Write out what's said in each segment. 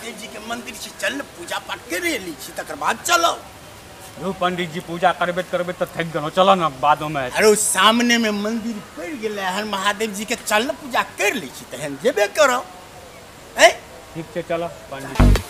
महादेव जी के मंदिर छै, चल ने पूजा पाठ करे ली छी तकर बाद चलो। रो पंडित जी पूजा करबे करबे तऽ थकि गेलहुँ, चलो ना बाद में। अरे सामने में मंदिर पड़ि गेलै हन महादेव जी के, चल ने पूजा कर ली छी तहन जेबे करब। हैं ठीक छै चलो पंडित जी।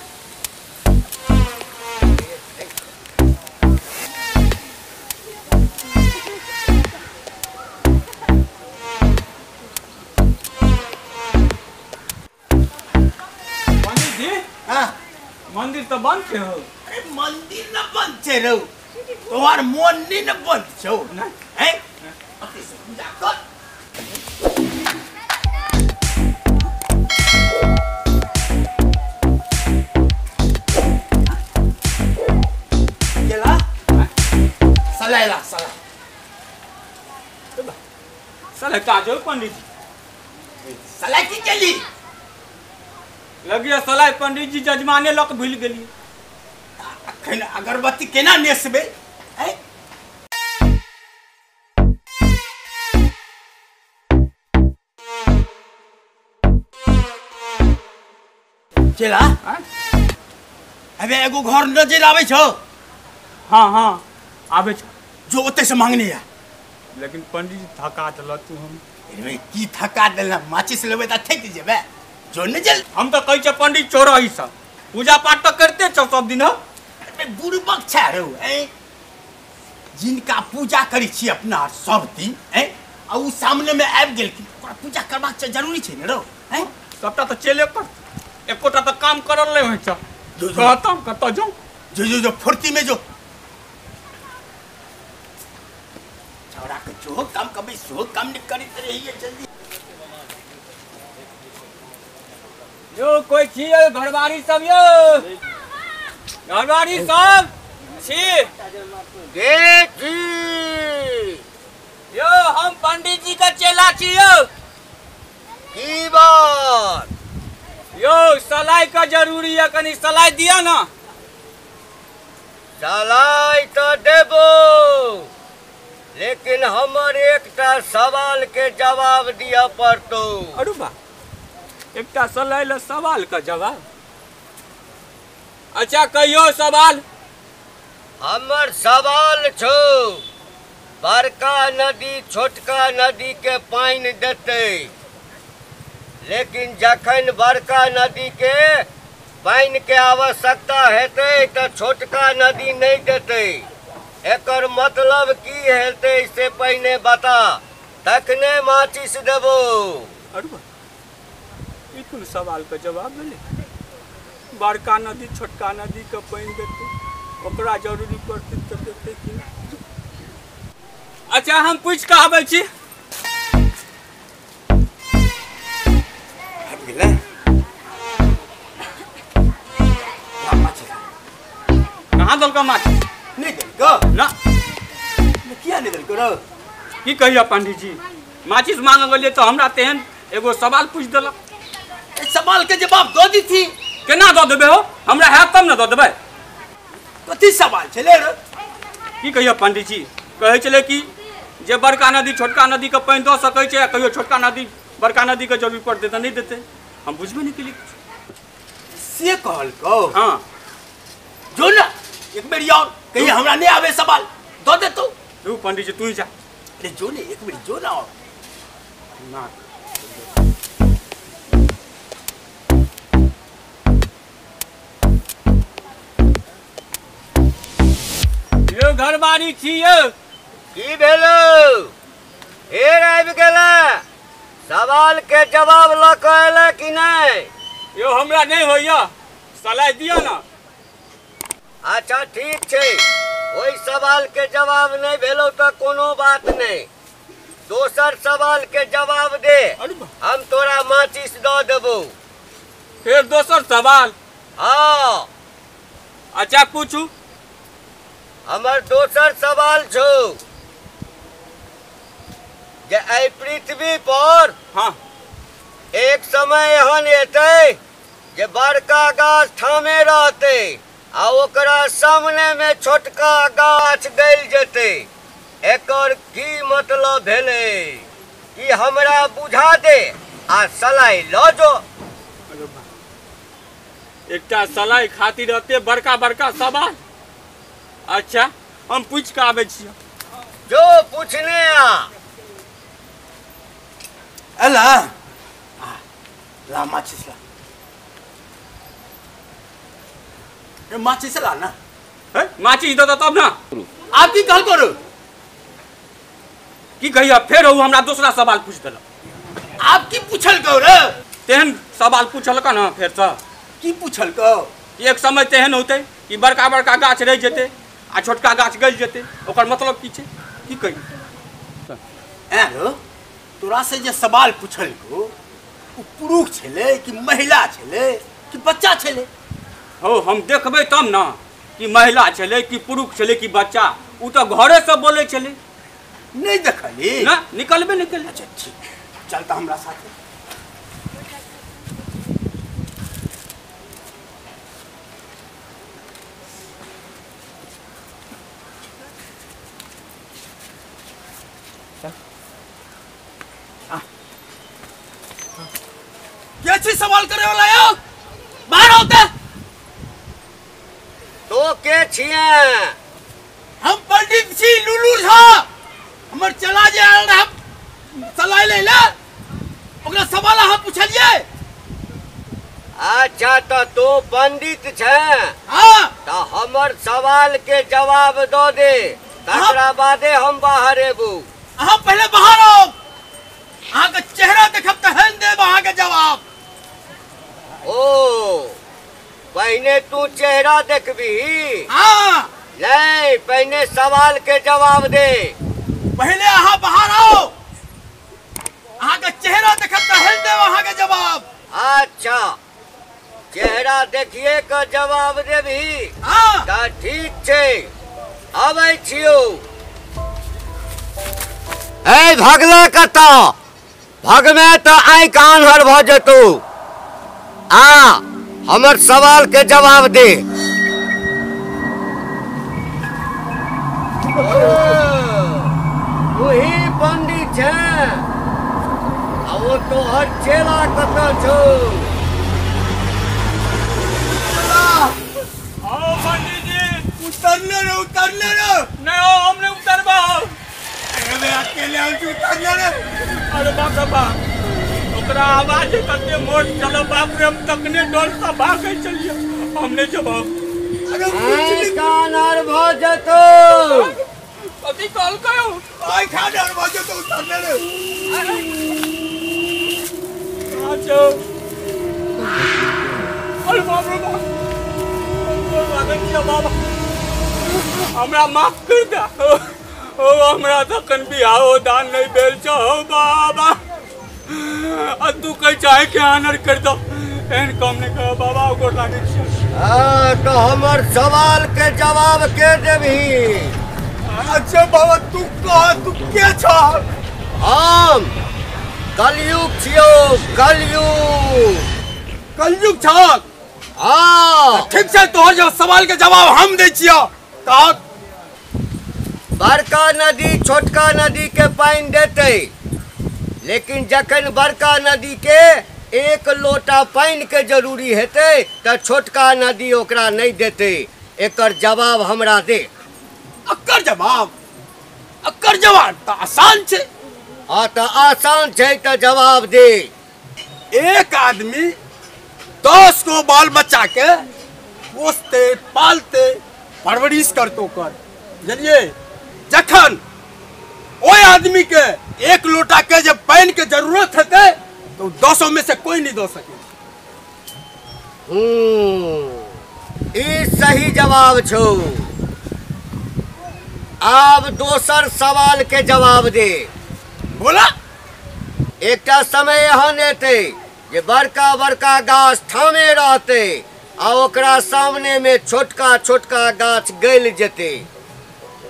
मंदिर तो बंद छे हो। अरे मंदिर न बंद छे रो, तोहर मोन नहीं न बंद छौ न। हैं अति से पूजा कर। गेला सलाइला सला सलाइ काजो पंडित जी सलाइ की केली लगिया सलाइ पंडित जी जजमाने लक भूल गेली। अखन अगरबत्ती केना नेसबे? चला अबे एगो घर नजर आबै छौ। हाँ हाँ आबै छौ, जो ओते से मांगने आ। लेकिन पंडित जी थका देलक तू हम। अरे की थका देलक, माचिस लेबै त थकि जेबै। जो ने जल हम तो कहै छै पंडित चोर ही सब पूजा पाठ तो करते छौ सब दिन। अरे बुड़बक छै रो, जिनका पूजा करै छी अपना सब दिन आ उ सामने में आबि गेलखिन, ओकरा पूजा करबाक छै जरूरी छै ने रो। सबटा तो चले कर, एकोटा तो काम करल नहीं होइ छै। कहतम कतऽ जाउ? जो जो जो फुर्ती में जो छौड़ा के जो काम कभी सो काम नहीं करैत रहिए जल्दी। यो कोई छी घरवारी सब, यो घरवारी सब छी देखी यो हम पंडित जी का चेला छी। यो की बात? यो सलाई का जरूरी है, कनी सलाई दिया ना। सलाई तो देबो, लेकिन हमर एकटा सवाल के जवाब दिया पड़तो। अरे बा, एकटा सलाई ल सवाल का जवाब? अच्छा कहियो सवाल। हमर सवाल छो, बड़का नदी छोटका नदी के पानि देतै, लेकिन जखन बड़का नदी के पानि के आवश्यकता हेतै तऽ छोटका नदी नहीं देतै। एकर मतलब की हेतै से पहिने बता, तखने माचिस देबो। अरे ई कोन सवाल के जवाब भेलै? बड़का नदी छोटका नदी के पानि देतै, ओकरा जरूरी पड़तै तऽ देतै कि नहि? अच्छा हम पूछि कऽ आबै छी। कहाँ देलकौ माछ? नहीं देलकौ ना। किया नहीं देलकौ रौ? की कहिया पंडित जी, माचिस मांगऽ गेलियै तऽ हमरा तेहन एगो सवाल पूछि देलक। सवाल के जवाब दऽ दिथी। केना दऽ देबै हो? हमरा हैत तब ने दऽ देबै। कथी सवाल छलै रे? की कहिया पंडित जी, कहै छलै कि जे बड़का नदी छोटका नदी के पानि दऽ सकै छै, आ कहियो छोटका नदी बड़का नदी के जरूरी पड़तै तऽ नहि देतै। हम बुझबे नहि केलियै से कहलकौ। हाँ जो ना एक बेर और कहिए, हमरा नहीं आवे सवाल दऽ देतौ। तू पंडित जी तू ही जा। अरे जो ने एक बेर जो ना और ना। यो घरवारी छी यो। की भेलौ? फेर आबि गेला? सवाल के जवाब लऽ कऽ एला कि नहि? यो हमरा नहीं होइया, सलाह दिअ ना। अच्छा ठीक छै, ओहि सवाल के जवाब नहीं भेलौ तऽ कोनो बात नहीं, दोसर सवाल के जवाब दे, हम तोरा माचिस दऽ देबौ। फिर दोसर सवाल? हाँ। अच्छा पूछू। हमर दोसर सवाल छौ जे एहि पृथ्वी पर हाँ एक समय एहन एतै जे बड़का गाछ ठामे रहतै आ ओकरा सामने में छोटका गाछ गलि जेतै। एकर की मतलब भेलै? ई हमरा बुझा दे आ सलाइ लऽ जो। एकटा सलाइ खातिर एते बड़का बड़का सवाल। अच्छा हम पूछि कऽ आबै छियै। जो पूछने आ। अला ला माचिस ला, ए माचिस ला ना। है माचिस दे तब ना। आप की कहल करू? की कहिया फेर ओ हमरा दोसरा सवाल पूछ देलक। आप की पूछल कहो रे? तेहन सवाल पूछलक ना फेर से। की पूछल कहो? एक समय तेहन होते कि बड़का बड़का गाछ रहि जेतै आ छोटका गाछ गलि जेतै, ओकर मतलब की छै? की कही? एरो तोरा से जे सवाल पूछल को ओ पुरुष छलै कि महिला छलै कि बच्चा छलै? हो हम देखबै तब ना कि महिला छलै कि पुरुष छलै कि बच्चा। उ तऽ घरे से बोलै छलै। नहीं देखली ना, निकलबे नहीं केलै। अच्छा ठीक, चलता हमरा साथे। क्या चीज सवाल करे वाला यार? बाहर होते तो के छिए? हम पंडित छी लुलू झा। हमर चला जे आयल रहा सलाइ लै ले, ओकरा सवाल अहाँ पूछलियै। अच्छा तो तू पंडित छे? हाँ। तो हमर सवाल के जवाब दो दे, तकरा बादे हम बाहर एबू। अहाँ पहले बाहर आओ, अहाँ के चेहरा देखब तहन देब अहाँ के जवाब। ओ पहने तू चेहरा देखबी? हाँ। नहीं पहने सवाल के जवाब दे। पहले अहाँ बाहर आओ, अहाँ के चेहरा देखब तहन देब अहाँ के जवाब। अच्छा चेहरा देखिए के जवाब देबी? हाँ। तो ठीक छै, आबै छियौ। ए भगला कतऽ? भगमे तऽ आँखि आन्हर भऽ जेतौ। आ हमर सवाल के जवाब दे। वही पंडित छे आ ओ तोहर चेला कतऽ छौ? आओ पंडित जी। उतरले रे, उतरले रे। नहीं हो हम नहीं उतरबा। अरे बे अकेले हम उतरले रे। अरे बाप रे बाप, ओकरा आवाज कते मोट चलो बाप रे, हम तकने डर से भागे चलिए। हमने जवाब। अरे कुछ कानर भ जेतौ। कथी कहलकै? आई खा डर भ जेतौ, उतरले रे। अच्छा अरे बाप रे बाप, बाबा हमरा माफ कर दे। ओ हमरा तखन बियाहो दान नहीं भेल छौ बाबा। आ तू कह चाहे के आनर कर दो, एहन काम नहीं कर बाबा। गोर लागै छियै। हाँ तो हमर सवाल के जवाब के देबही? अच्छा बाबा तू कह, तू के छ? हम कलयुग छियौ, कलयुग। कलयुग छ? हाँ। ठीक छै, तोहर जो सवाल के जवाब हम दै छियौ। कह। बड़का नदी छोटका नदी के पानि देतै, लेकिन जखन बड़का नदी के एक लोटा पानि के जरूरी हेतै तऽ छोटका नदी ओकरा नहीं देतै। एकर जवाब हमरा दे। एकर जवाब? एकर जवाब तऽ आसान छै। हाँ तऽ आसान छै तऽ जवाब दे। एक आदमी 10 गो बाल बच्चा के पोसते पालते परवरिश करतो कर, बुझलियै? जखन ओहि आदमी के एक लोटा के जब पानि के जरूरत हेतै तो 10 में से कोई नहीं दो सके। ई सही जवाब छौ। आब दोसर सवाल के जवाब दे। बोला। एकटा समय एहन एतै जे बड़का बड़का गाछ ठामे रहतै आ ओकरा सामने में छोटका छोटका गाछ गलि जेतै।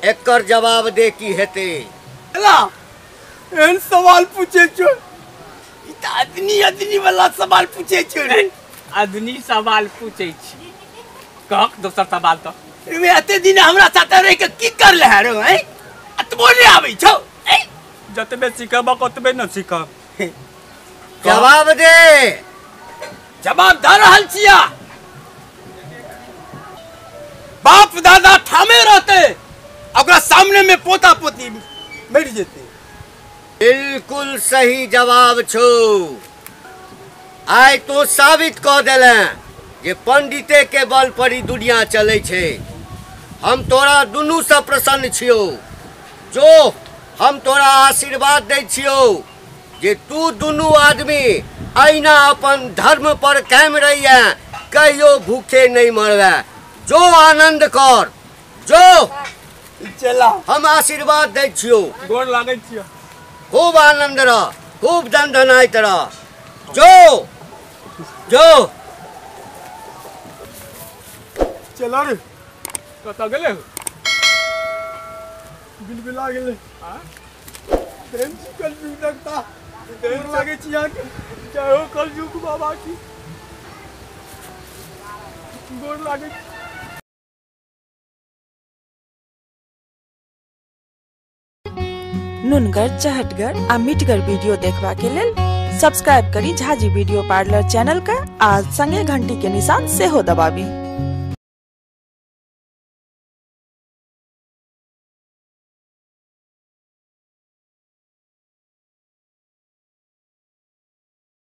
एकर जवाब दे की हेतै? एहन सवाल पूछे छौ? ई तऽ अदनी अदनी वाला सवाल पूछे छौ रे। अदनी सवाल पूछे छी। कह दोसर सवाल तऽ। रे एते दिन हमरा साथे रहि के की करले है रे? हैं एतबो नहि आबै छौ? जतबे सीखब ओतबे न सीखब। जवाब दे। जवाब दऽ रहल छिया। बाप दादा ठामे रहते, ओकरा सामने में पोता पोती मरि जेते। बिल्कुल सही जवाब छौ। आइ तो साबित कऽ देले जे पंडिते के बल पर ई दुनिया चलै छै। हम तोरा दुनू से प्रसन्न छियौ। जो हम तोरा आशीर्वाद दै छियौ जे तू दुनू आदमी अहिना अपन धर्म पर कायम रहिए, कहियो भूखे नहीं मरबे। जो आनंद कर, जो चला हम आशीर्वाद दै छियौ। गोर लागै छियौ। खूब आनंद रह, खूब दनदनाइत रह। जो जो चला रे। कतऽ गेलै? बिलबिला गेलै। प्रेम जी कलयुग लगता प्रेम लागै छी अहाँके। जय हो कलयुग बाबा की। गोर लागै। नुनगर, चहटगर आ मिठगर वीडियो देखबा के लेल सब्सक्राइब करी झाजी वीडियो पार्लर चैनल का आ संगे घंटी के निशान सेहो दबाबी।